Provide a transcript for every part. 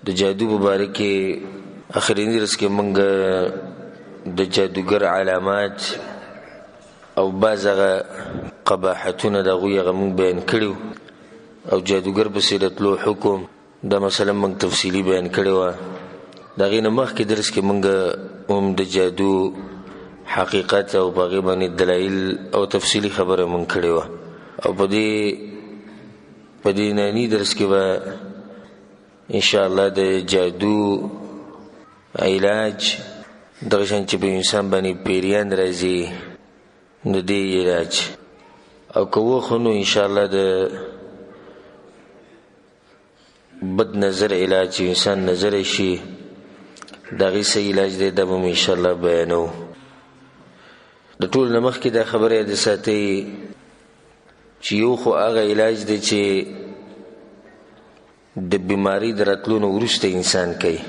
د جادو په باره کې اخریني درس کې موږ د جادوګر علامات او بعض هغه قباحتونه د هغوی هغه موږ بیان کړي او جادوګر پسې د تلو حکم دا مسله موږ تفصیلي بیان کړې وه. د هغې نه مخکې درس کې موږ هم د جادو حقیقت او په هغې باندې دلایل او تفصیلي خبره موږ کړې وه. او په دې نني درس کې به ان شاء الله د جادو علاج دغه شان چې په انسان باندې پیریان راځي نو دې علاج او که وخو نو ان شاء الله د بد نظر علاج چې انسان نظر شي د هغې څه علاج دی دا به مې ان شاء الله بیانوو. د ټولو نه مخکې دا خبره یاده ساتئ چې یو خو هغه علاج دی چې د بیماری د راتلو نه وروسته انسان کوي،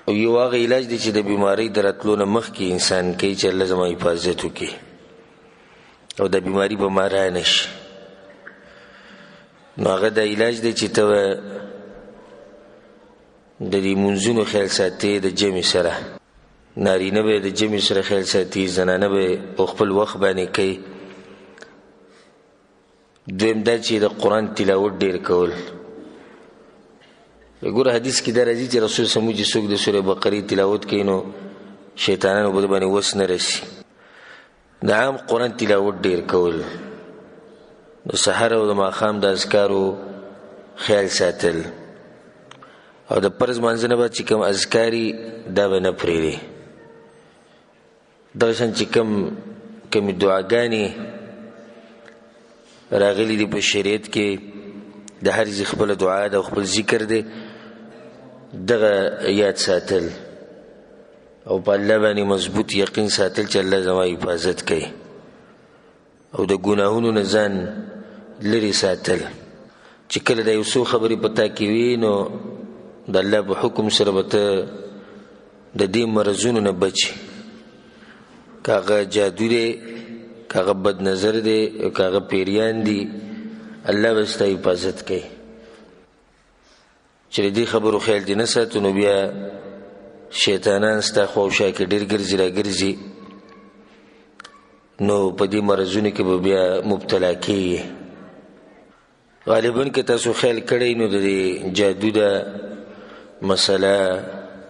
او یو هغه علاج دی چې د بیماری د راتلو نه مخکې انسان کوي چې الله زما حفاظت وکړي او د بیماری به ما رانه شي. نو هغه دا علاج دی چې ته به د دې مونځونو خیال ساتې د جمع سره، نارینه به د جمع سره خیال ساتي، زنانه به په خپل وخت باندې کوي. دویم دا چې د قرآن تلاوت ډېر کول. ګوره حدیث کې دا راځي چې رسول سمو چې څوک د سورې بقرې تلاوت کوي نو شیطانانو په ده باندې وس نه رسي. د عام قرآن تلاوت ډېر کول، د سحر او د ماښام د اذکارو خیال ساتل، او د فرض لمانځه نه بعد چې کوم اذکاري دا به نه پرېږدي. دغه شان چې کومې دعاګانې راغلي دي په شریعت کې، د هر ځای خپله دعا ده او خپل ذکر دی، دغه یاد ساتل او په الله باندې مضبوط یقین ساتل چې الله زما حفاظت کوي، او د ګناهونو نه ځان لرې ساتل. چې کله دا یو څو خبرې په تا کې وي نو د الله په حکم سره به ته د دې مرضونو نه بچې، که هغه جادو دی، که هغه بد نظر دی، او که هغه پیریان دي، الله به ستا حفاظت کوي. چې د دې خبرو خیال دې نه ساتو نو بیا شیطانان ستا خوا او شا کې ډېر ګرځي راګرځي، نو په دې مرضونو کې به بیا مبتلا کېږي. غالبا که تاسو خیال کړئ نو د دې جادو دا مسله،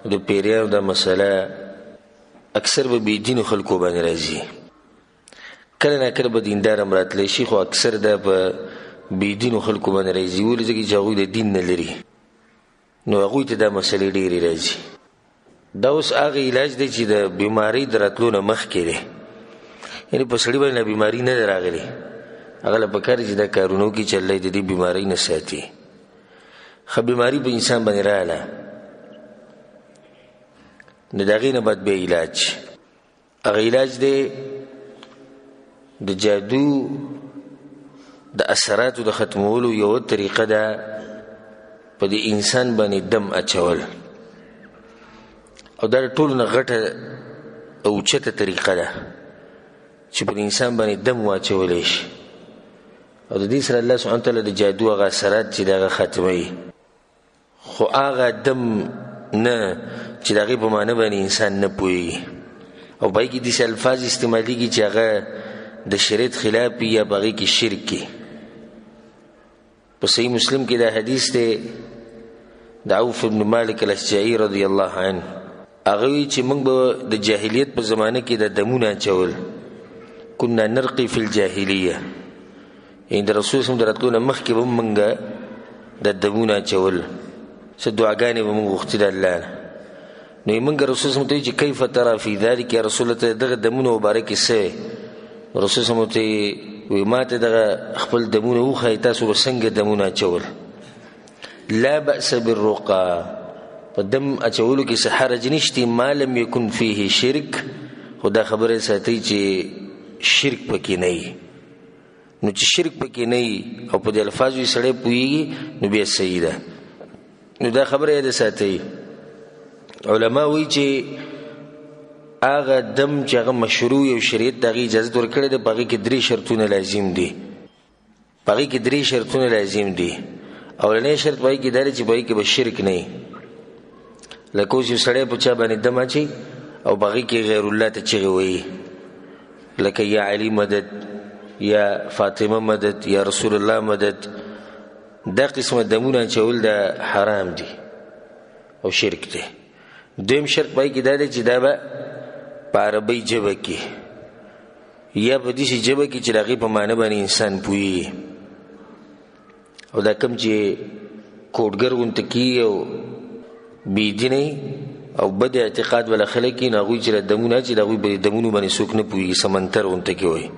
د پیریانو دا مسله اکثر به بې دینو خلکو باندې راځي. کله نا کله به دیندار هم راتلی شي، خو اکثر دا په بې دینو خلکو باندې راځي. ولې؟ ځکه چې هغوی د دین نه لري، نو هغوی ته دا مسلې ډېرې راځي. دا اوس هغه علاج دی چې د بیمارۍ د راتلو نه مخکې دی، یعنې په سړي باندې بیماري نه ده راغلې، هغه له پکار چې دا کارونه وکړي چې الله یې د دې بیمارۍ نه ساتي. ښه بیماري په انسان باندې راغله نو د هغې نه بعد بیا علاج، هغه علاج دی د جادو د اثراتو د ختمولو یوه طریقه ده په دې انسان باندې دم اچول، او دا ټولو نه غټه او اوچته طریقه ده چې په انسان باندې دم واچولی شي، او د دې سره الله سبحانه وتعالی د جادو هغه اثرات چې د هغه ختموي، خو هغه دم نه چې د هغې په معنی باندې انسان نه پوهېږي، او په هغې کې داسې الفاظ استعمالېږي چې هغه د شریعت خلاف وي یا په هغې کې شرک وي. په صحیح مسلم کې دا حدیث دی د عوف بن مالک الاشجعي رضی الله عنه، هغه وایي چې موږ به د جاهلیت په زمانه کې د دمونه اچول، كنا نرقي في الجاهلیه، یعنې د رسول صلی الله علیه وسلم د راتلو نه مخکې به موږ د دمونه اچول، څه دعاګانې به موږ غوښتې د الله نه. نو یې موږ رسول صلی الله علیه وسلم ته وایي چې کیف ترا فی ذلک یا رسول الله، ته دغه دمونه مبارکې څه وې؟ رسول صلی الله علیه وسلم ته وایي ما ته دغه خپل دمونه وښایي، تاسو به څنګه دمونه اچول؟ لا بأس بالرقا، په دم اچولو کې څه حرج نشته، ما لم یکن فیه شرک، خو دا خبره ساتئ چې شرک پکې نه وي. نو چې شرک پکې نه وي او په دې الفاظو یې سړی پوهېږي نو بیا صحیح ده. نو دا خبره یې ساتئ. علما وایي چې هغه دم چې هغه مشروع او شریعت د هغې اجازه ورکړې ده، په هغې کې درې شرطونه لازم دي. په هغې کې درې شرطونه لازم دي. اولنی شرط په هغې کې دا دی چې په هغې کې به شرک نه وي. لکه اوس یو سړی په چا باندې دم اچوي او په هغې کې غیر الله ته چغې وهي، لکه یا علی مدد، یا فاطمه مدد، یا رسول الله مدد. دا قسمه دمونه اچول دا حرام دي او شرک دی. دویم شرط پای کې دا دی چې دا به په عربۍ ژبه کې یا په داسې ژبه کې چې د هغې په معنی باندې انسان پوهېږي. او دا کوم چې کوډګر غونته کېږي او بېدینه او بد اعتقاد والا خلک یې، نو هغوی چې دا دمونه اچوي د هغوی په دمونو باندې څوک نه پوهېږي، سمنتر غونته کې وایي.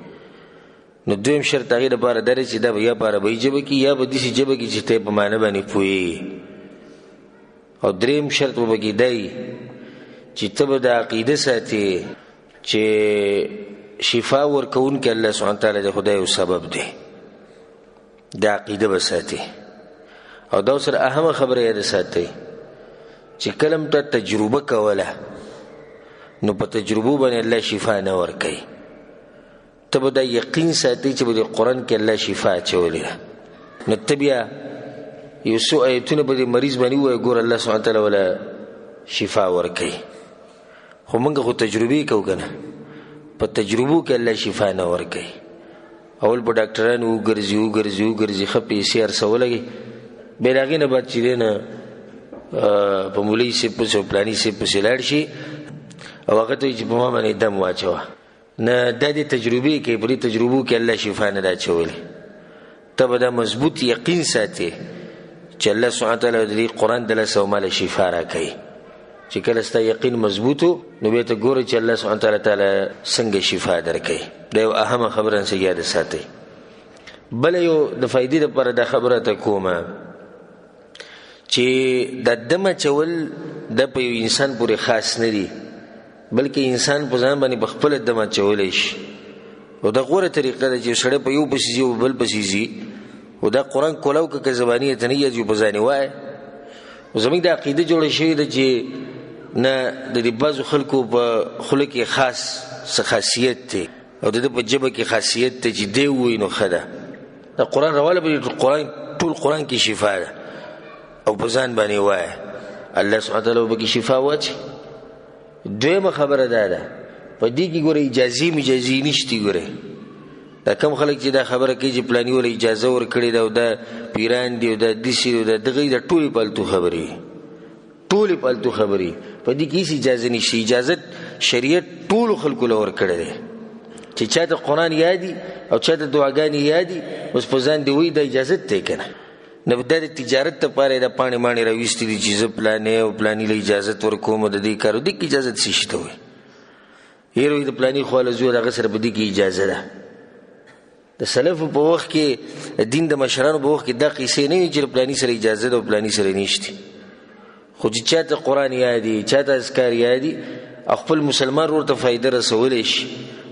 نو دویم شرط هغې دپاره دا دی چې دا به یا په عربۍ ژبه کې یا په داسې ژبه کې چې ته یې په معنی باندې پوهېږي. او دریم شرط به پکې دی چې ته به دا عقیده ساتې چې شفا ورکوونکی الله سبحانه وتعالی د خدای یو سبب دی، دا عقیده به ساتې. او دا سره اهمه خبره یاده ساتئ چې کله هم ته تجربه کوله نو په تجربو باندې الله شفا نه ورکوي. ته به دا یقین ساتې چې په دې قرآن کې الله شفا اچولې ده، نو ته بیا یو څو ایتونه په دې مریض باندې ووایه، ګوره الله سبحانه وتعالی وله شفا ورکوي. خو موږ خو تجربې کوو که نه، په تجربو کې الله شفا نه ورکوي. اول په ډاکټرانو وګرځي وګرځي وګرځي، ښه پیسې هر څه ولګوي، بیا د هغې نه بعد چې دی نه په مولوي صاحب پسې او پلاني صاحب پسې لاړ شي او هغه ته وایي چې په ما باندې دم واچوه. نه، دا دې تجربې کوي، په دې تجربو کې الله شفا نه ده اچولې. ته به دا مضبوط یقین ساتې چې الله سبحانه وتعالی د دې قرآن د لاسه ماله شفا راکوي. چې کله ستا یقین مضبوط نو بیا ته ګورې چې الله سبحانه وتعالی تعالی څنګه شفا درکوي. دا یو اهمه خبره څه یاده ساتئ. بله یو د فایدې دپاره دا خبره ته کومه چې د دم اچول دا په یو انسان پورې خاص نه دي، بلکې انسان په ځان باندې په خپله دم اچولی شي. او دا غوره طریقه ده چې سړی په یو پسې ځي او بل پسې ځي، او دا قرآن کولاو که زباني یې ته نه یاد په ځان یې وایه. زموږ د عقیده جوړه شوې ده چې نه د دې بعضو خلکو په خوله کې خاص څه خاصیت دی او د ده په ژبه کې خاصیت دی چې دی ووایي نو ښه ده. دا قرآن راواله په قرآن ټول قرآن کې شفا ده او په ځان باندې وایه، الله سبحانه وتعالی به پکې شفا واچوي. دویمه خبره دا ده په دې کې ګوره اجازې مجازې نشتي. ګوره دا کم خلک چې دا خبره کوي چې پلاني وله اجازه ورکړې ده او دا پیران دي او دا داسې دي او دا دغه دا ټولې پالتو خبرې، ټولې پالتو خبرې. په دې کې هېڅ اجازه نشته. اجازه شریعت ټولو خلکو له ورکړی دی چې چا ته قرآن یادي او چا ته دعاګانې یادي اوس په ځان دې وایي دا اجازت دی که نه. نو دا د تجارت لپاره یې دا پاڼې ماڼې راویستې دي چې زه پلانې او پلاني له اجازت ورکوم د دې کار. دې کې اجازت څه شي ته وایي؟ یره وایي د پلاني خوا له ځو د هغه سره په دې کې اجازه ده. د سلفو په وخت کې دین د مشرانو په وخت کې دا قیصې نه وي چې پلاني سره اجازه ده او پلاني سره نشته. خو چې چاته قرآن یادي، چاته اذکار یادي او خپل مسلمان ورور ته فایده رسولی شي.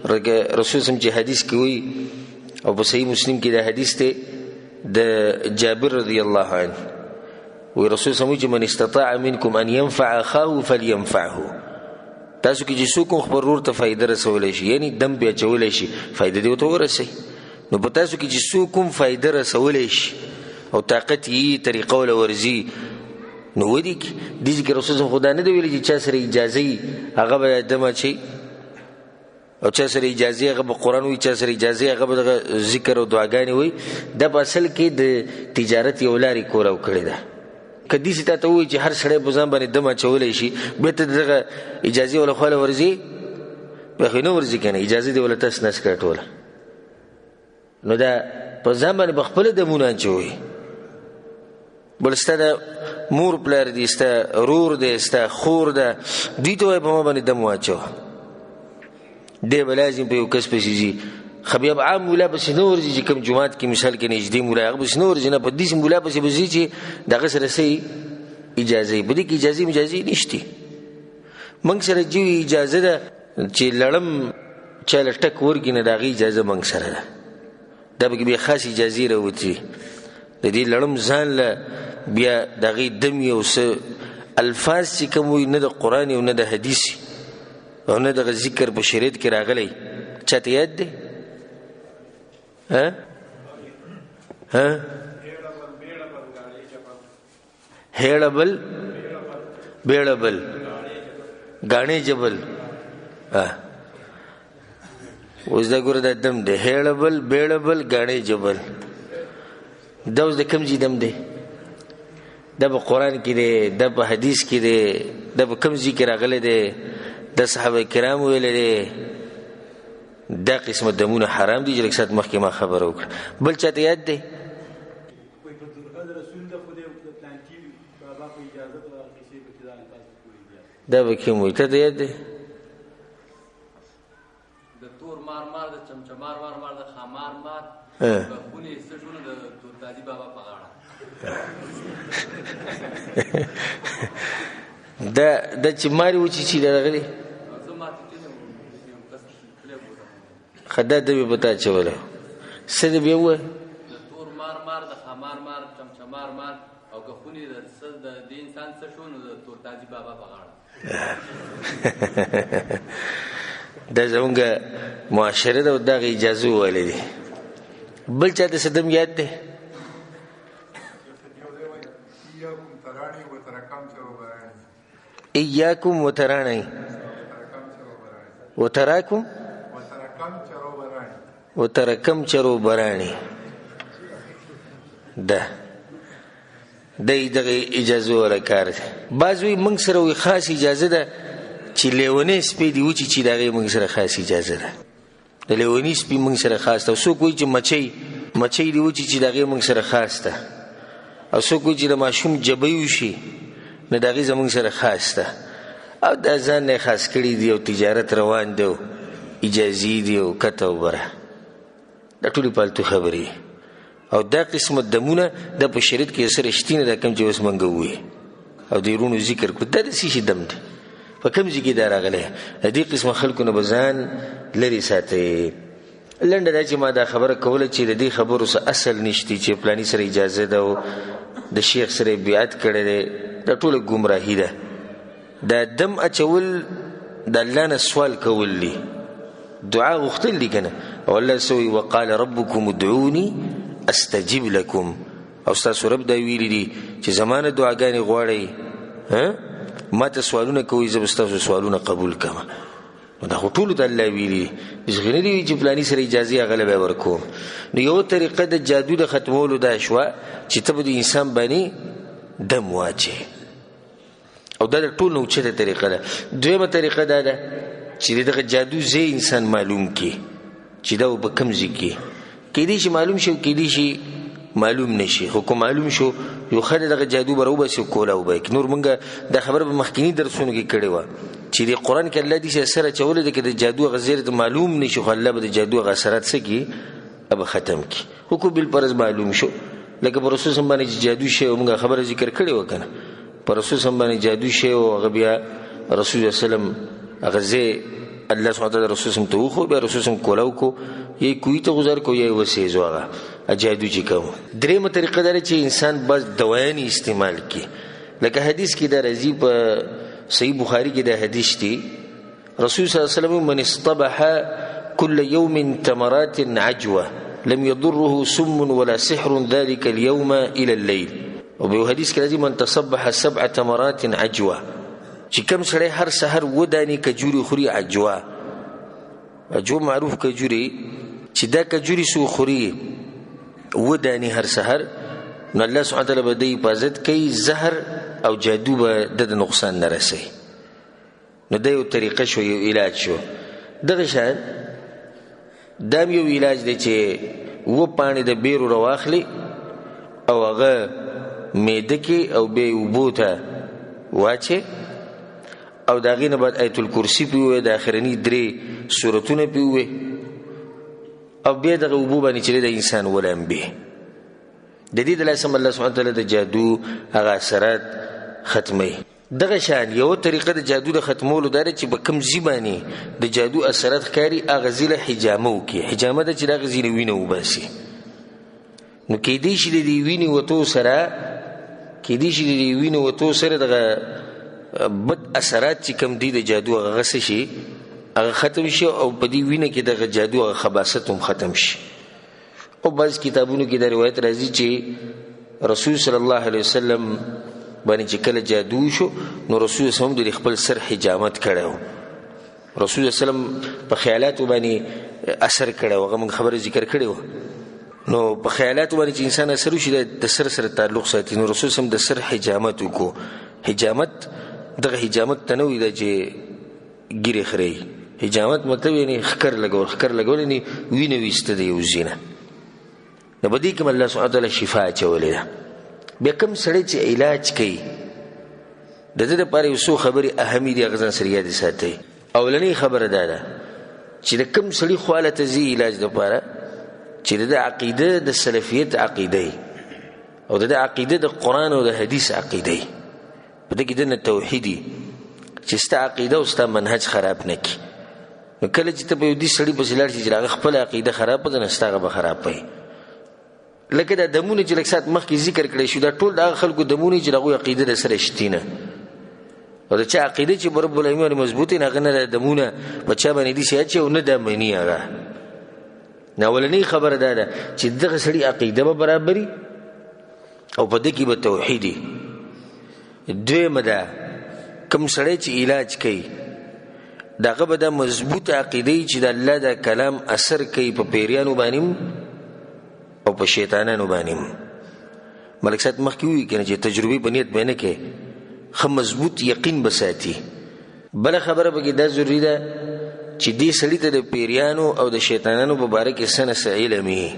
رسول سم چې حدیث کې وایي او په صحیح مسلم کې دا حدیث دی د جابر رضی الله عنه، وایي رسول سم وایي چې من استطاع منکم ان ينفع اخاه فلينفعه. تاسو کې چې څوک هم خپل ورور ته فایده رسولی شي، یعنی دم پرې اچولی شي، فایده دې ورته ورسوي. نو په تاسو کې چې څوک هم فایده رسولی شي او طاقت یې طریقه وله ورځي نو ودې کړي. دې ځای کې رسول صاحب خو دا نه دی ویلي چې چا سره اجازه وي هغه به دم اچوي او چا سره اجازه هغه به قرآن وایي، چا سره اجازه هغه به دغه ذکر او دعاګانې وایي. دا په اصل کې د تجارت یو لارې کولاو کړې ده. که داسې تا ته ووایي چې هر سړی په ځان باندې دم اچولی شي، بیا ته دغه اجازې وله خواله ورځي، بیا خو یې نه ورځي که نه، اجازه دې وله تس نس کړه ټوله. نو دا په ځان باندې په خپله دمونه اچوي. بل ستا د مور پلار دی، ستا رور دی، ستا خور ده، دوی ته وایي په ما باندې دم واچوه. دی به لازم په یو کس پسې ځي، خو بیا به عام ملا پسې نه ورځي چې کوم جومات کې مثال کې نږدې ملا هغه پسې نه ورځي، نه په داسې ملا پسې به ځي چې د هغه سره څه اجازه وي. په دې کې اجازې مجازې نشتي. موږ سره چې اجازه ده چې لړم چا له ټک ورکړي نه د هغې اجازه موږ سره ده. دا پکې بیا خاص اجازې راوتي د دې لړم ځان له بیا د هغې دم یو څه الفاظ چې کوم وي نه د قرآن او نه د حدیث او نه دغه ذکر په شریعت کې راغلی. چاته یاد دی؟ ها ها هیړه بل بیړبل، ګاڼې جبل. اوس دا ګوره دا دم دی، هیړبل، بیړبل، ګاڼې جبل. دا اوس د کوم ځای دم دی؟ دا په قرآن کې دی، دا په حدیث کې دی، دا په کوم ځای کې راغلی دی؟ دا صحابه کرام ویلی دی. دا قسمه دمونه حرام دي چې لږ ساعت مخکې ما خبره وکړه. بل چا ته یاد دی؟ دا به کوم وي؟ ته ته یاد دی؟ د تور مار مار، د چمچمار مار مار، د خامار مار، د خونې څه شونه، د تورتازي بابا په غاړه. دا دا چې ماري وچې چې دا راغلی ښه دا د به په تا اچولی. څه دې بیا ووایه؟ د تور مار مار، د خامار مار، چمچمار مار، او که خونې د څه د دې انسان څه شو نو د تورتازي بابا په غاړه. دا زمونږ معاشره ده او دغه اجازه والي دي. بل چا ته څه دم یاد دی؟ ایاکم وترانی، وتراکم وترکم چرو برانی. ده دی دغه اجازه ولا کار دی. بعض وی موږ سره وی خاص اجازه ده چې لیونی سپی دی وچی چې د هغې موږ سره خاص اجازه ده. د لیوني سپي موږ سره خاص ده. څوک وایي چې مچۍ دې وچی چې د هغې موږ سره خاص ده. او څوک وایي چې د ماشوم جبۍ وشي نو د هغې زموږ سره خاص ده. او دا ځان نه خاص کړي دي او تجارت روان دی او اجازې دي او کته او بره. دا ټولې پالتو خبرې. او دا قسم دمونه دا په شریعت کې سره شتي نه ده کوم چې اوس مونږ ووایو او د وروڼو ذکر کړو. دا د څه شي دم دی؟ په کوم ځای کې دا راغلی؟ د دې قسمه خلکو نه به ځان لرې ساتئ. لنډه دا چې ما دا خبره کوله چې د دې خبرو څه اصل نشتی چې پلاني سره اجازه ده او د شیخ سره یې بیعت کړی دی، دا ټوله ګمراهي ده. دا دم اچول د الله نه سوال کول دي، دعا غوښتل دي که نه. او الله څه وایي؟ وقال ربکم ادعوني استجب لکم. او ستاسو رب دا ویلي دي چې زما نه دعاګانې غواړئ، ما ته سوالونه کوئ، زه به ستاسو سوالونه قبول کړم. نو دا خو ټولو ته الله ویلي دي، هېڅ نه دي چې فلاني سره اجازې هغه له به یې ورکوم. نو یوه طریقه د جادو د ختمولو دا شوه چې ته به د انسان باندې دم واچې، او دا د ټولو نه اوچته طریقه ده. دویمه طریقه دا ده چې د دغه جادو ځای انسان معلوم کړي چې دا په کوم ځای کې کیدای شي معلوم شي او کیدای شي معلوم نشي. خو که معلوم شو یو ښه دغه جادو به راوباسي او کولا وبه کړي. نور مونږ دا خبره په مخکیني درسونو کې کړې وه چې د قرآن کې الله داسې اثر اچولی دی که د جادو هغه ځای ته معلوم نه شي، خو الله به د جادو هغه اثرات څه کړي؟ به ختم کړي. خو که بالفرض معلوم شو، لکه پر رسول باندې چې جادو شوی، مونږ خبره ذکر کړې وه که نه، پر رسول باندې جادو شوی او هغه بیا رسول الله صلی الله علیه وسلم هغه ځای الله سبحانه وتعالی رسول سم ته وښود، بیا رسول سم کولا وکړو، یې کوی ته گذار کو، یې وسېزو هغه جادو چې کوم. درېیمه طریقه دا ده چې انسان بس دوایانې استعمال کړي. لکه حدیث کې دا راځي، په صحیح بخاري کې دا حدیث دی، رسول صلی الله علیه وسلم من اصطبح كل يوم تمرات عجوة لم يضره سم ولا سحر ذلك اليوم إلى الليل. او په حدیث کې راځي من تصبح 7 تمرات عجوة، چې کوم سړی هر سحر اووه دانې کجوري خوري، عجوه، عجوه معروف کجوري، چې دا کجوري څو خوري اووه دانې هر سحر، نو الله سبحانه وتعالی به دی حفاظت کوي، زهر او جادو به د نقصان نه رسوي. نو دا یو طریقه شو، یو علاج شو. دغه شان دا هم یو علاج دی چې اووه پاڼې د بیرو راواخلي او هغه میده کې او بیا یې اوبو ته واچې، او د هغې نه بعد آیت الکرسي پرې ووایي، د آخرني درې سورتونه پرې ووایي، او بیا دغه اوبو باندې چې د انسان ولامبي. د دې د لاسه هم الله سبحانه وتعالی د جادو هغه اثرات ختموي. دغه شان یوه طریقه د جادو د ختمولو دا ده چې په کوم ځای باندې د جادو اثرات ښکاري هغه ځای له حجامه وکړي. حجامه ده چې د هغه ځای نه وینه وباسي. نو کیدای شي د دې وینې وتو سره، کیدای شي د دې وینې وتو سره دغه بد اثرات چې کوم دي د جادو هغه څه شي، هغه ختم شي، او په دې وینه کې دغه جادو هغه خباثت هم ختم شي. او بعض کتابونو کې دا روایت راځي چې رسول صلی الله علیه وسلم باندې چې کله جادو شو نو رسول الله صلی د خپل سر حجامت کړی و. رسول الله صلی په خیالاتو باندې اثر کړی و، هغه موږ خبره ذکر کړې وه. نو په خیالاتو باندې چې انسان اثر وشي د سر سره تعلق ساتي. نو رسول صلی د سر حجامت وکړو. حجامت دغه حجامت ته نه وایي دا چې ږیرې خرېي. حجامت مطلب یعنې ښکر لګول، ښکر لګول یعنې وینه ویسته د یو ځای نه. نو په دې کې هم الله سبحانه وتعالی شفا اچولې ده. بیا کوم سړی چې علاج کوي د ده دپاره یو څو خبرې اهمې دي، هغه ځان سره یادې ساتئ. اولنۍ خبره دا ده چې د کوم سړي خواله ته ځي علاج دپاره چې د ده عقیده د سلفیت عقیده وي او د ده عقیده د قرآن او د حدیث عقیده وي، په ده کې دننه توحید وي چې ستا عقیده او ستا منهج خراب نه کړي. نو کله چې ته په یو دې سړي پسې لاړ شي چې هغه خپله عقیده خرابه ده، نو ستا هغه به خراب وي. لکه دا دمونه چې لږ ساعت مخکې ذکر کړی شو، دا ټول د هغه خلکو دمونه چې د هغوی عقیده د سره شتي نه، او د چا عقیده چې په رب العالمین باندې مضبوطه نه، هغه نه دا دمونه په چا باندې داسې اچوي او نه دا مني هغه. نو اولنۍ خبره دا ده چې دغه سړي عقیده به برابري او په ده کې به توحید وي. دویمه ده کوم سړی چې علاج کوي د هغه به دا مضبوطه عقیده وي چې د الله دا کلام اثر کوي په پیریانو باندې او په شیطانانو باندې. ملک صاحب مخکې وویل که نه چې تجربې په نیت به نه کوي، ښه مضبوط یقین به ساتي. بله خبره پکې دا ضروري ده چې دې سړي ته د پیریانو او د شیطانانو په باره کې څه نه څه علم وي.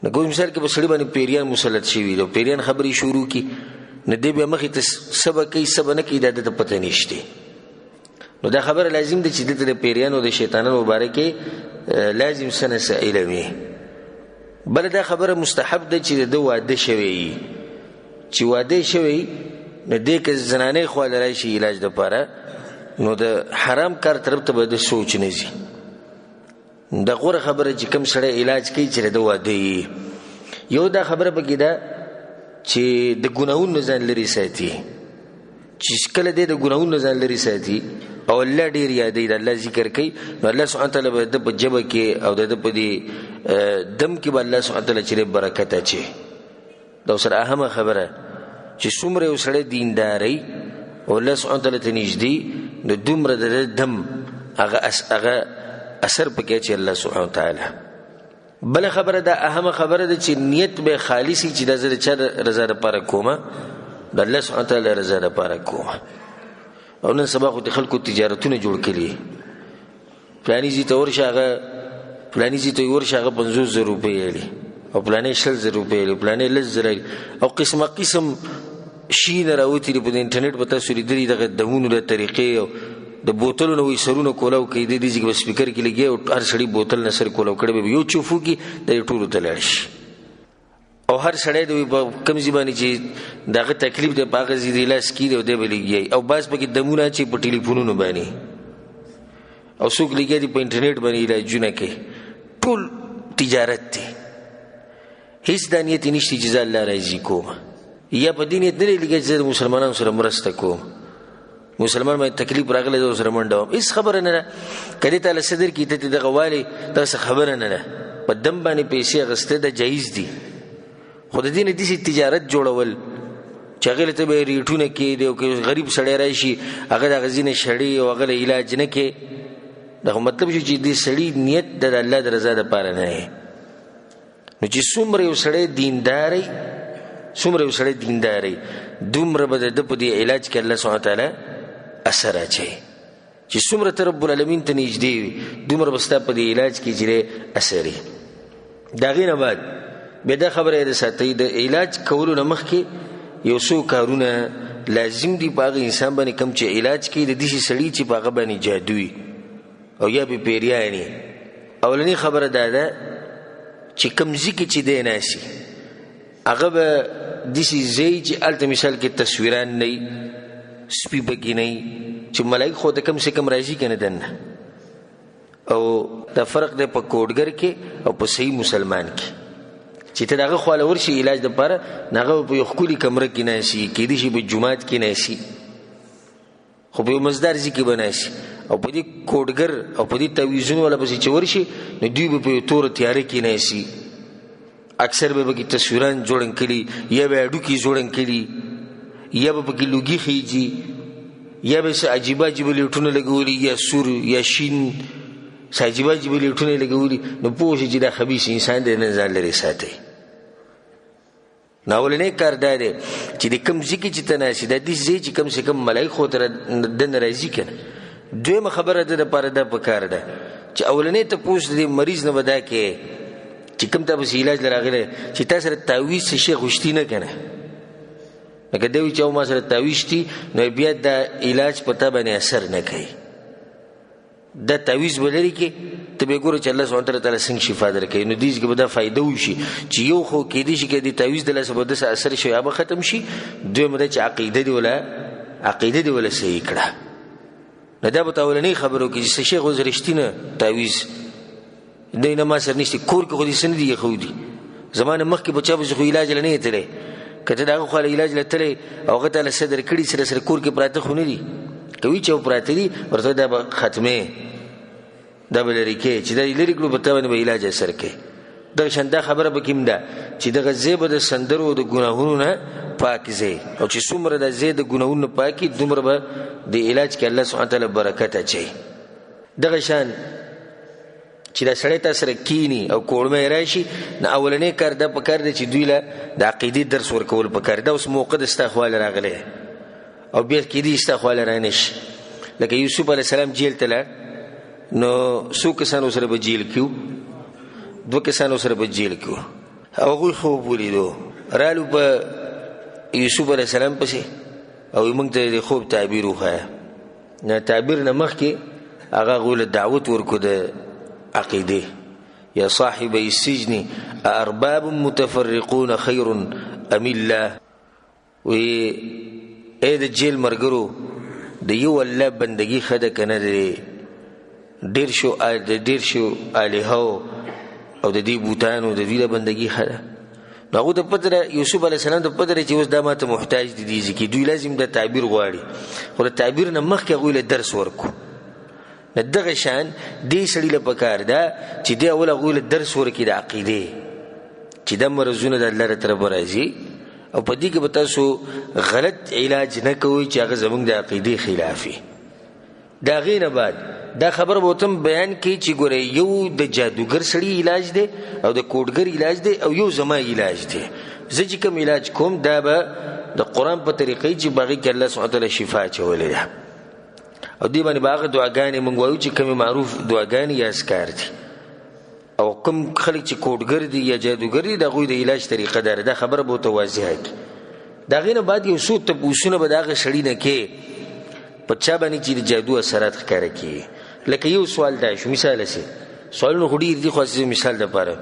نو کوم مثال کې په سړي باندې پیریان مسلط شوي دي او پیریان خبرې شروع کړي، نو دی بیا مخې ته څه به کوي څه به نه کوي دا ده ته پته نشته. نو دا خبره لازم ده چې ده ته د پیریانو د شیطانانو په باره کې لازم څه نه څه علم وي. بله دا خبره مستحب ده چې د ده واده شوی وي، چې واده شوی نو دی که زنانې خواله راشي علاج دپاره نو د حرام کار طرف ته به د سوچ نه ځي. د غوره خبره چې کوم سړی علاج کوي چې د واده وي. یو دا خبره پکې ده چې د ګناهونو ځان لرې ساتي، چې کله دی د ګناهونو ځان لرې ساتي او الله ډېر یادوي، د الله ذکر کوي، نو الله سبحانه وتعالی به د ده په ژبه کې او د ده په دې دم کې به الله سبحانه وتعالی چې برکت اچوي. دا سره اهمه خبره چې څومره یو سړی دیندار وي او الله سبحانه وتعالی ته نږدې، نو دومره د ده دم هغه اثر پکې اچوي الله سبحانه وتعالی. بله خبره دا اهمه خبره ده چې نیت به خالص وي چې دا زه د چا رضا دپاره کومه، د الله سبحانه وتعالی رضا دپاره کومه. او نن سبا خو د خلکو تجارتونه جوړ کړي، فلاني ځای ته ورشه هغه فلاني ځای ته ورشه هغه 50,000 روپۍ اخلي او فلانی 20,000 روپۍ اخلي، فلانی 10,000 اخلي، او قسمه قسم شي نه راوتي دي په انټرنیټ به تاسو لیدلي دغه دمونو د طریقې او د بوتلو نه وایي سرونه کولاو کوي، د دې ځای کې به سپیکر کې لګیا او هر سړي بوتل نه سر کولاو کړی به یو چوف وکړي د دې ټولو ته لاړ شي. او هر سړی د په کوم ځای باندې چې د هغه تکلیف دی په هغه ځای دی لاس کېږي او دی به لګیا او بعض پکې دمونه اچوي په ټلیفونونو باندې او څوک لګیا دي په انټرنیټ باندې علاجونه کوي. ټول تجارت دی، هیڅ دا نیت یې نشته چې زه الله راضي کوم، یا په دې نیت نه دی لګیا چې زه د مسلمانانو سره مرسته کوم، مسلمان باندې تکلیف راغلی زه ورسره منډه وم، هیڅ خبره نه ده. که دې ته له څه درکړي ته دغه والې دغسې خبره نه ده. په دم باندې پیسې اخیستل دا جایز دي، خو د دې نه داسې تجارت جوړول چې هغې له ته به یې ریټونه کېدې او که غریب سړی راشي هغه د هغه ځینې شړې او هغه له علاج نه کې، دا خو مطلب شو چې دې سړي نیت د الله د رضا دپاره نه دی. نو چې څومره یو سړی دیندار وي، څومره یو سړی دیندار وي، دومره به د ده په دې علاج کې الله سبحانه وتعالی اثر اچوي. چې څومره ته رب العالمین ته نږدې وي، دومره به ستا په دې علاج کې چې دی اثر وي. د هغې نه بعد بیا دا خبره یې ساتئ، د علاج کولو نه مخکې یو څو کارونه لازم دي په هغه انسان باندې کوم چې علاج کوي، د داسې سړي چې په هغه باندې جادو وي او یا پې پیریان وي. اولنۍ خبره دا ده چې کوم ځای کې چې دی ناسي هغه به داسې ځای چې هلته مثال کې تصویران نه وي، سپي پکې نه وي، چې ملایک خو ته کم سه کم راځي که نه دننه. او دا فرق دی په کوډګر کې او په صحیح مسلمان کې، چې ته د هغه خواله ورشي علاج دپاره، نو هغه په یو ښکلي کمره کې ناسي، کیدای شي په جومات کې ناسي، خو په یو مزدار ځای کې به ناسي. او په دې کوډګر او په دې تعویذونو والا پسې چې ورشي نو دوی به په یو توره تیاره کې ناسي، اکثر به پکې تصویران جوړن کړي یا به هډوکي جوړن کړي. یا به پکې لوګي خیږي، یا به څه عجیبه عجیبه لیټونه لګولي، یا سور یا شین، څه عجیبه عجیبه لیټونه یې لګولي، نو پوه شي چې دا خبیث انسان دی، نن ځان لرې ساتئ. نو اولنی کار دا دی چې د کوم ځای کې چې ته ناست یې، دا داسې ځای چې کم سه کم ملایک خو ته دننه راځي که نه. دویمه خبره د دپاره دا پکار ده چې اولنی تپوس د دې مریض نه به دا کوې چې کوم تا پسې علاج له راغلی چې تا سره تاویز څه شی خو شتي نه که نه. لکه دی وایي چې او ما سره تاویز شتي، نو بیا دا علاج په تا باندې اثر نه کوي. دا تعویذ به لرې کړې، ته به ګوره چې الله سبحانه وتعالی تعالی څنګه شفا درکوي. نو دې کې به دا فایده وشي چې یو خو کېدای شي که د تعویذ د لاسه به داسې اثر شي هغه به ختم شي، دویم دا چې عقیده دې وله صحیح کړه. نو دا به ته اولنۍ خبره وکړي چې څه شی خو رښتینه تعویذ دی نه ما سره نشته، کور کې خو دې څه نه دي ایښودي، زما نه مخکې په چا پسې خو علاج له نه یې تللی، که ته د هغه خوا له علاج له تللی او هغه ته له څه درکړي سره سره کور کې پراته خو نه دي، که وي چې پراته دي ورته دا به ختمې، دا به لرې کړې، چې دا یې لرې کړو په تا باندې به علاج اثر کوي. دغه شان دا خبره پکې هم ده چې دغه ځای به د سندرو د ګناهونو نه پاک ځای، او چې څومره د ځای د ګناهونو نه پاک وي دومره به د علاج کې الله سبحانه وتعالی برکت اچوي. دغه شان چې دا سړی تا سره کینی او کوړمه یې راشي، نو اولنی کار دا پکار دی چې دوی له د عقیدې درس ورکول پکار دی. دا اوس موقع د ستا خواله راغلی او بیا کېدای شي ستا خواله رانه شي. لکه یوسف علیه السلام جیل ته لاړ، نو څو کسانو سره به جیل کې وو؟ دوه کسانو سره به جیل کې وو، او هغوی خوب ولیدو، رالو په یوسف علیه السلام پسې او موږ ته د خوب تعبیر وښیه. نه تعبیر نه مخکې هغه هغوی له دعوت ورکړو د عقیدې، یا صاحب السجن ارباب متفرقون خیر ام الله، وی ای د جیل مرګرو د یو الله بندگی ښه ده که نه د ډېر شو الهو او د دې بوتانو د دوی د بندگی ښه ده. نو هغو ته پته ده، یوسف علیه السلام ته پته ده چې اوس دا ما ته محتاج دي دې ځای کې، دوی لازم د تعبیر غواړي، خو د تعبیر نه مخکې هغوی له درس ورکړو. نو دغه شان دې سړي له پکار ده چې دی اول هغوی له درس ورکړي د عقیدې چې دا مرضونه د الله له طرفه راځي، او په دې کې به تاسو غلط علاج نه کوئ چې هغه زموږ د عقیدې خلاف وي. د هغې نه بعد دا خبره به ورته هم بیان کړي چې ګورئ یو د جادوګر سړي علاج دی او د کوډګر علاج دی او یو زما علاج دی. زه چې کوم علاج کوم دا به د قرآن په طریقې چې په هغې کې الله سبحانه وتعالی شفا اچولې ده، او دې باندې به هغه دعاګانې موږ وایو چې کومې معروف دعاګانې یا اذکار دي، او کوم خلک چې کوډګر دي یا جادوګر دي د هغوی د علاج طریقه دا ده. دا خبره به ورته واضحه کړي. د هغې نه بعد یو څو تپوسونه به د هغه سړي نه کې په چا باندې چې د جادو اثرات ښکاره کېږي. لکه یو سوال دا شو، مثال هسې سوالونه خو ډېر دي خو هسې مثال دپاره،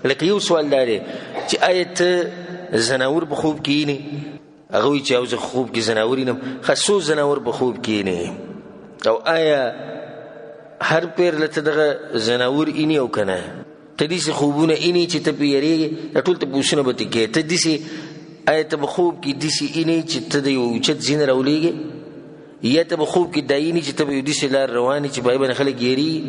لکه یو سوال دا دی چې آیا ته ځناور په خوب کې وینې؟ هغه وایي چې او زه خوب کې ځناور وینم. ښه، څو ځناور په خوب کې وینې؟ او آیا هر پیر له ته دغه ځناور وینې او که نه؟ ته داسې خوبونه وینې چې ته پرې یریږې؟ دا ټول تپوسونه به ترې کوې. ته داسې آیا ته په خوب کې داسې وینې چې ته د یو اوچت ځای نه راولېږې؟ یا ته په خوب کې دا وینې چې ته په یو داسې لار روان یې چې په هغې باندې خلک یریږي؟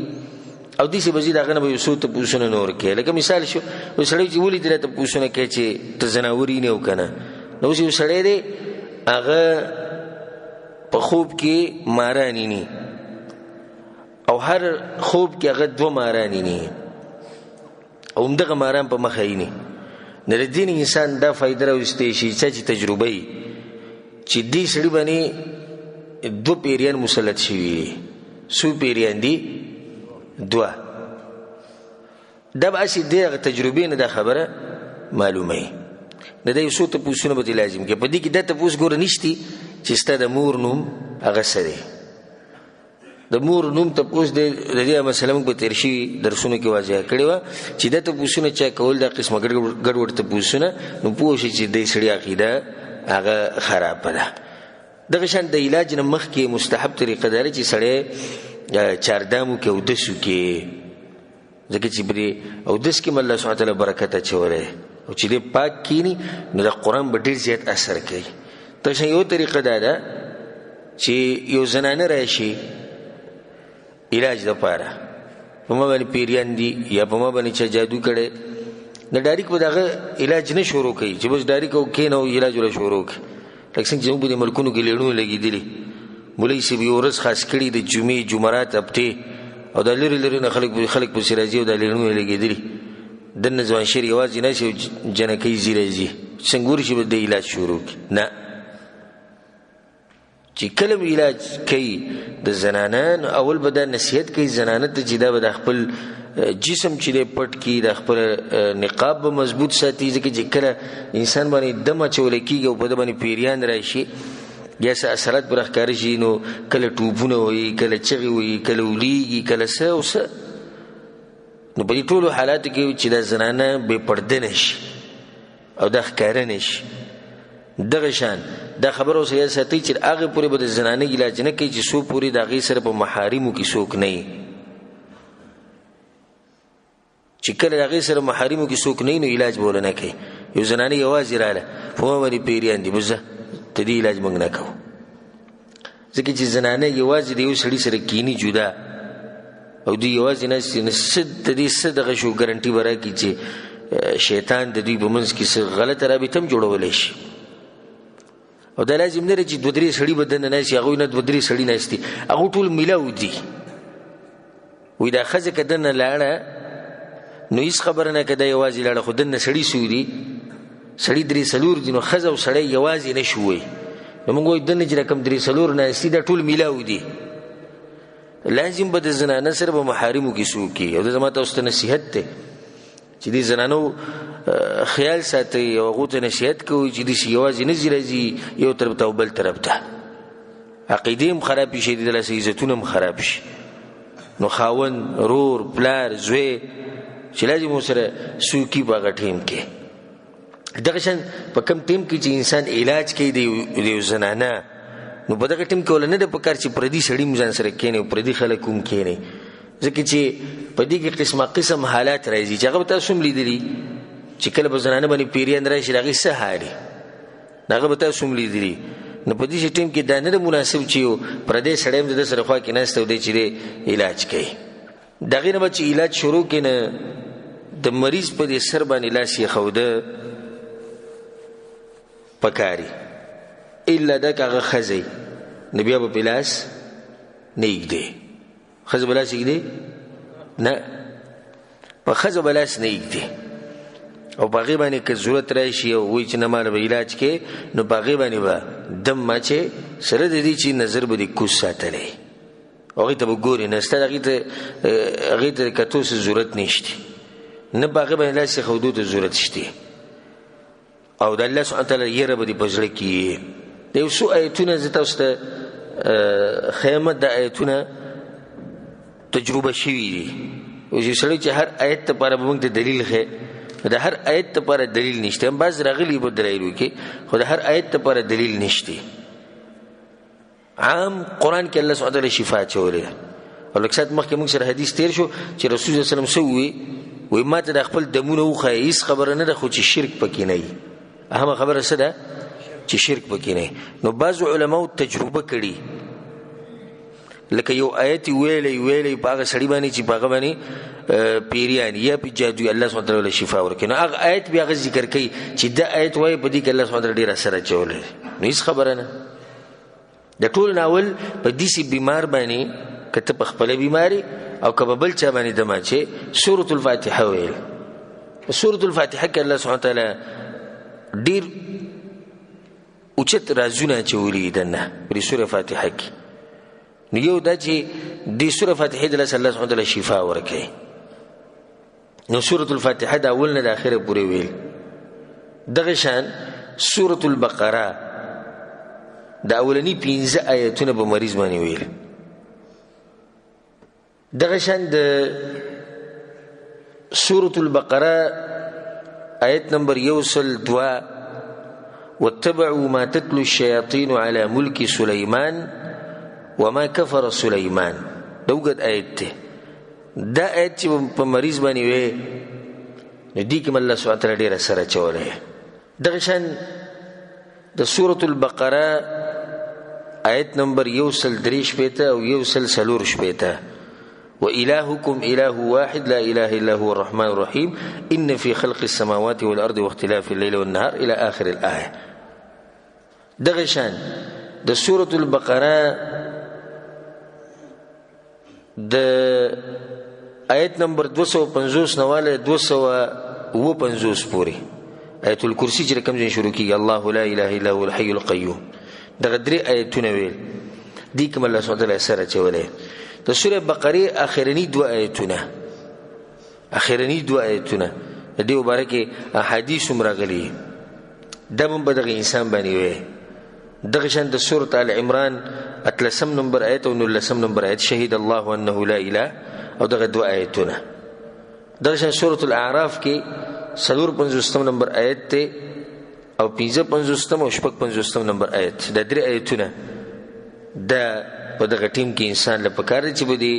او داسې به ځي د هغه نه به یو څو تپوسونه نور کوې. لکه مثال شو یو سړی چې ولې دې راته تپوسونه کوې چې ته ځناور وینې او که نه؟ نو اوس یو سړی دی هغه په خوب کې ماران ویني، او هر خوب کې هغه دوه ماران ویني، او همدغه ماران په مخه ویني. نو د دې انسان دا فایده راویستی شي چا چې تجربه وي چې دې سړي باندې دوه پیریان مسلط شوي دي. څو پیریان دي؟ دوه. دا به هسې دی هغه تجربې نه دا خبره معلومه وي. نو دا یو څو تپوسونه به ترې لازم کړي. په دې کې دا تپوس ګوره نشتي چې ستا د مور نوم هغه څه دی. د مور نوم تپوس دی، د دې مسله موږ په تېر شوي درسونو کې واضح کړې وه چې دا تپوسونه چا کول دا قسمه ګډوډ تپوسونه، نو پوه شي چې دې سړي عقیده هغه خرابه ده. دغه شان د علاج نه مخکې مستحب طریقه دا ده چې سړی چاردام وکړي، اودس وکړي، ځکه چې پرې اودس کې هم الله سبحانه وتعالی برکت اچولی، او چې دی پاک کیني نو د قرآن به ډېر زیات اثر کوي. دغه شان یو طریقه دا ده چې یو زنانه راشي علاج دپاره، په ما باندې پیریان دي یا په ما باندې چا جادو کړی، نو ډایرک به د هغه علاج نه شروع کوي چې بس ډایرک او کښېنه او علاج وله شروع کړي. لکه څنګه چې زموږ په دې ملکونو کې لیړونه لګېدلي، مولوي صاحب یو ورځ خاص کړي د جمعې، جمعرات، هفتې، او دا لرې لرې نه خلک پسې راځي او دا لیړونه لګېدلي. دننه ځوان شعر یوازې نه شي، جنکۍ ځي راځي، څنګه ورشي به د علاج شروع کړي. نه، چې کله به علاج کوي د زنانه، نو اول به دا نصیحت کوي زنانه ته چې دا به د خپل جسم چې دی پټ کړي، د خپل نقاب به مضبوط ساتي، ځکه چې کله انسان باندې دم اچول کېږي او په ده باندې پیریان راشي یا څه اثرات پر ښکاره شي، نو کله ټوپونه وایي، کله چغې وایي، کله ولیږي، کله څه او څه. نو په دې ټولو حالاتو کې چې دا زنانه بې پرده نه شي او دا ښکاره نه شي، دغه شان دا خبره اوس یاد ساتئ چې هغې پورې به د زنانې علاج نه کوي چې څو پورې د هغې سره په محارمو کې څوک نه وي. چې کله د هغې سره محارمو کې څوک نه وي نو علاج به وله نه کوي. یو زنانه یوازې راله، په ما باندې پیریان دي، بس ځه د دې علاج موږ نه کوو، ځکه چې زنانه یوازې د یو سړي سره کیني جدا او دوی یوازې ناست دي، نو څه د دې څه دغه شو ګرنټي به راکړي چې شیطان د دوی په منځ کې څه غلطه رابطه هم جوړولی شي. او دا لازم نه دی چې دوه درې سړي به دننه ناست وي، هغوی نه دوه درې سړي ناست دي، هغوی ټول ملاو دي. وایي دا ښځه که دننه لاړه نو هېڅ خبره نه، که دا یوازې لاړه، خو دننه سړي څو دي، سړي درې څلور دي، نو ښځه او سړی یوازې نه شو. وایي نو موږ وایو دننه چې دا کوم درې څلور ناست دي دا ټول ملاو دي، لازم به د زنانه سره به محارمو کې څوک وي. او دا زما تاسو ته نصیحت دی چې دې زنانو خیال ساتئ او هغو ته نصیحت کوئ چې داسې یوازې نه ځي راځي یو طرف ته او بل طرف ته، عقیدې هم خرابې شي، د لاسه عزتونه هم خراب شي. نو خاوند، رور، پلار، زوی چې لازم ورسره څوک وي په هغه ټیم کې. دغه شان په کوم ټیم کې چې انسان علاج کوي د یو زنانه، نو په دغه ټیم کې وله نه ده پکار چې پردي سړي هم ځان سره کښېني او پردي خلک هم کښېني، ځکه چې په دې کې قسمه قسم حالات راځي چې هغه به تاسو هم لیدلي چې کله به زنانه باندې پیریان راشي د هغې څه حال وي، د هغه به تاسو هم لیدلي. نو په دې ټیم کې دا نه ده مناسب چې یو پردی سړی هم د ده سره خوا کې ناست او دی چې دی علاج کوي. د هغې نه به چې علاج شروع کړي نه د مریض په دې سر باندې لاس ایښوده پکاري، الا دا که هغه ښځه وي نو بیا به پرې لاس نه ایږدي. ښځه به لاس ایږدي؟ نه، په ښځه به لاس نه ایږدي. او په هغې باندې که ضرورت راشي او وایي چې نه ماله به علاج کې، نو په هغې باندې به دم ماچې سره د دې چې نظر به دې کوز ساتلی، هغې ته به ګورې نه، ستا هغې ته د کتو څه ضرورت نشته، نه په هغې باندې لاس ایښودو ته ضرورت شته. او د الله سبحانه وتعالی یره به دې په زړه کې وي. د یو څو ایتونه زه تاسو ته ښیم، دا ایتونه تجربه شوي دي. اوس یو سړی چې هر ایت لپاره به موږ ته دلیل ښیي، د هر ایت لپاره دلیل نشته، هم بعض راغلي په دلایلو کې، خو د هر ایت لپاره دلیل نشته. عام قرآن کې الله سبحانه وتعالی شفا اچولې ده. او لږ ساعت مخکې موږ سره حدیث تېر شو چې رسول الله صلی الله علیه وسلم څه وویل؟ وایي ما ته د خپل دمونه وښایه، هېڅ خبره نه ده خو چې شرک پکې نه وي. اهمه خبره څه ده؟ چې شرک پکې نه وي. نو بعضو علماو تجربه کړي، لکه یو آیت یې ویلی ویلی په هغه سړي باندې چې په هغه باندې پیریان یا په جادوي الله سبحانه وتعالی له شفا ورکوي، نو هغه آیت بیا هغه ذکر کوي چې دا آیت وایي په دې کې الله سبحانه وتعالی ډېر اثر اچولی دی. نو هېڅ خبره نه. د ټول ناول په داسې بیمار باندې که ته په خپله بیماري او که په بل چا باندې دمه چې سورة الفاتحه ویل، سورة الفاتحه کې الله سبحانه وتعالی ډېر اوچت رازونه اچولي دي دننه په دې سورة فاتحه کې. نو یو دا چې دې سورة فاتحې د لاسه الله سبحانه وتعالی شفا ورکوي. نو سورة الفاتحه د اول نه د اخره پورې ویل. دغه شان سورة البقره د اولني پنځه آیتونه په مریض باندې ویل. دغه شان د سورة البقره آیت نمبر 102، واتبعوا ما تتلو الشياطين على ملك سليمان وما كفر سليمان. دا اوږد آیت دی. دا آیت چې په مریض باندې وی نو دې کې هم الله سبحانه وتعالی ډېر اثر اچولی. دغه شان د سورة البقره آیت نمبر 163 او 164، وإلهكم إله واحد لا إله إلا هو الرحمن الرحيم إن في خلق السماوات والأرض واختلاف الليل والنهار إلى آخر الآية. دغه شان د سورة البقره د آیت نمبر 250 نواله 257 پورې آیت الکرسی چې کوم ځای شروع کیږي، الله لا اله الا هو الحي القیوم، دغه درې آیتونه ویل دي کوم الله سبحانه وتعالی سره چولې. د سوره بقره اخرنی دوه آیتونه، اخرنی دوه آیتونه د دې مبارکې احادیث هم راغلي، دا هم په دغه انسان باندې وي. دغه شان د سورة آل عمران اتلسم نمبر آیت او نولسم نمبر آیت، شهید الله انه لا اله، او دغه دوه آیتونه. دغه شان سورة الاعراف کې 54 نمبر آیت دی او 55 او 56 نمبر آیت، دا درې آیتونه دا په دغه ټیم کې انسان له پکار دی چې په دې